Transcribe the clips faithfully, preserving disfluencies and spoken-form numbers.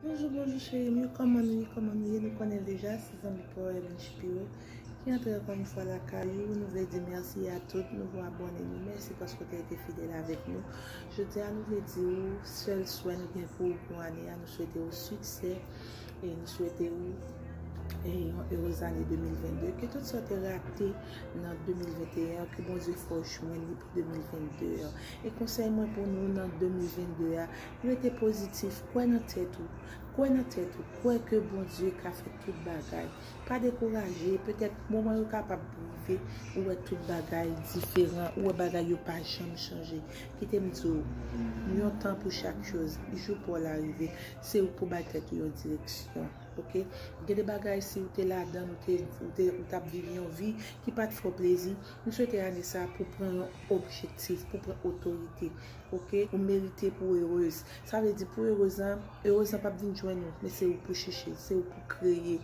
Bonjou, bonjou cheri m yo, kòman nou ye, kòman nou ye? Nou konnen deja, se zanmi pa w Ervin Shapiro ki antre ankò yon fwa lakay ou. Nou vle di mèsi a tout nouvo abòne nou. Mèsi paske w te rete fidèl avèk nou. Jodi a, nou vle di w sèl swè nou gen pou ou pou ane a. Nou swete w siksè e nou swete w e yon erez ane de mil vennde. Ke tout sa w te rate nan de mil venteyen an, ke Bondye fè w jwenn li pou de mil vennde an. E konsèy mwen pou nou nan de mil vennde a, rete pozitif, kwè nan tèt ou. Kwè nan tèt ou, kwè ke Bondye ka fè tout bagay. Pa dekouraje, petèt moman yo kapab rive, ou wè tout bagay diferan, ou wè bagay yo pa janm chanje. Kite m di w, yon tan pou chak choz, jou pa w la rive, se ou pou bay tèt ou yon direksyon. Ok? Gen de bagay, si ou te ladan, ou te, ou te, ou t ap viv yon vi ki pa t fè w plezi, m swete ane sa pou pran yon objektif, pou pran otorite. Ok? Ou merite pou erez. Sa vle di pou erez lan, erez lan p ap vin jwenn ou, men se ou pou chèche, se ou pou kreye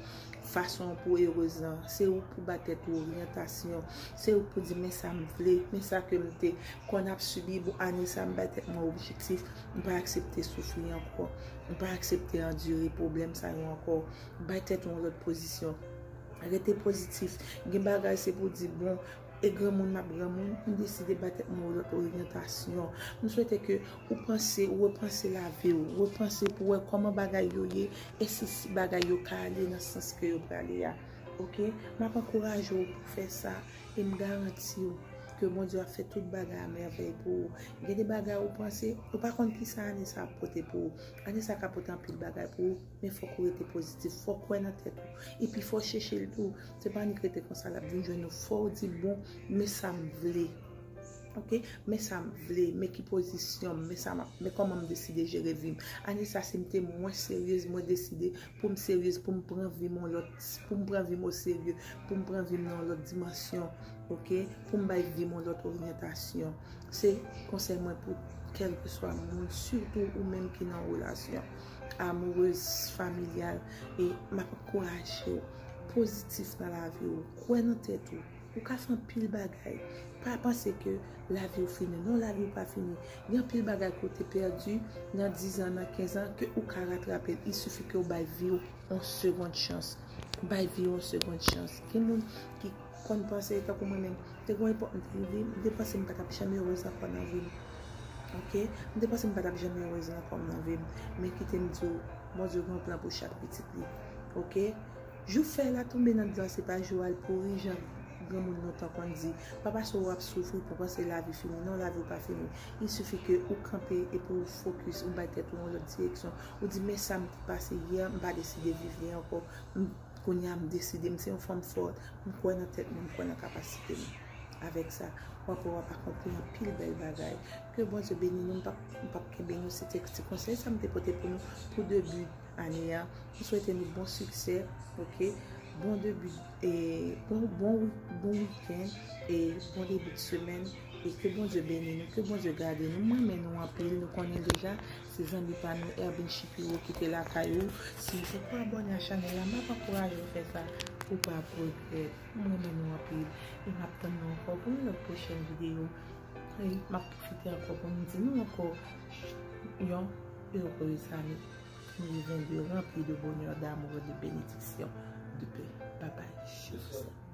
fason pou erez lan, se ou pou bay tèt ou oryantasyon, se ou pou di men sa m vle, men sa ke m te konn ap sibi, bon ane sa m bay tèt mwen objektif, m pa aksepte soufri ankò, m pa aksepte andire pwoblèm sa yo ankò, bay tèt ou yon lòt pozisyon. Rete pozitif. Gen bagay se pou di, bon, e granmoun m ap granmoun, m deside bay tèt mwen yon lòt oryantasyon. M swete ke ou panse, ou repanse lavi w, repanse pou wè kòman bagay yo ye, e si, si bagay yo ka ale nan sans ke yo prale a. Ok? M ap ankouraje w pou fè sa, e m garanti w ke Bondye ap fè tout bagay a mèvèy pou ou. Gen de bagay ou panse, ou pa konn kisa ane sa ap pote pou ou. Ane sa ka pote anpil bagay pou ou, men fòk ou rete pozitif, fòk ou kwè nan tèt ou. Epi fò w chèche l tou. Se pa annik rete konsa l ap vin jwenn ou. Fò w di, bon, men sa m vle. Ok? Men sa m vle, men ki pozisyon m, men sa m ap, men kòman m deside jere vi m. Ane sa, si m te mwen seryez, mwen deside pou m seryez, pou m pran vi m yon lòt, pou m pran vi m oserye, pou m pran vi m nan yon lòt dimansyon. Ok? Pou m bay vi m yon lòt oryantasyon. Se konsèy mwen pou kèlkeswa moun, sitou ou menm ki nan relasyon amourez, familyal, e m ap ankouraje w pozitif nan lavi w, kwè nan tèt ou. Ou ka fè anpil bagay. Pa panse ke lavi w fini. Non, lavi w pa fini. Gen anpil bagay ke w te pèdi nan diz an, nan kenz an, ke ou ka ratrape l. Il sifi ke w bay vi w yon segond chans. Bay vi w yon segond chans. Gen moun ki konn panse, tankou mwen menm, te gen yon epòk m te rive, m te panse m pa t ap janm erez ankò nan vi m. Ok? M te panse m pa t ap janm erez ankò nan vi m. Men kite m di w, Bondye gen yon plan pou chak pitit li. Ok? Jou fèy la tonbe nan dlo a, se pa jou al pouri, jan granmoun lontan konn di. Pa paske w ap soufri pou panse lavi fini. Non, lavi w pa fini. Il sifi ke ou kanpe epi ou fokis, ou bay tèt ou yon lòt direksyon. Ou di, men sa m te pase yè, m pa deside viv li ankò. M, kounye a, m deside, m se yon fanm fòt. M kwè nan tèt mwen, m kwè nan kapasite m. Avèk sa, w ap wè w ap akonpli anpil bèl bagay. Ke Bondye beni nou, m p ap, m p ap kenbe nou, se te ti konsèy sa m te pote pou nou pou debi ane a. M swete nou bon siksè, ok? Bon debi, e, bon, bon, wi- bon wikenn, e bon debi de semèn, e ke Bondye beni nou, ke Bondye gade nou. M renmen nou anpil, nou konnen deja, se zanmi pa nou, Ervin Shapiro ki te lakay ou. Si w poko abòne a chanèl la, m ap ankouraje w fè sa, ou p ap regrèt. M renmen nou anpil, e m ap tann nou ankò pou yon lòt pwochèn videyo. E m ap pwofite ankò pou m di nou ankò, yon erez ane. Mil vennde ranpli de bonè, damou, de benediksyon, de pè. Babay, je vous aime.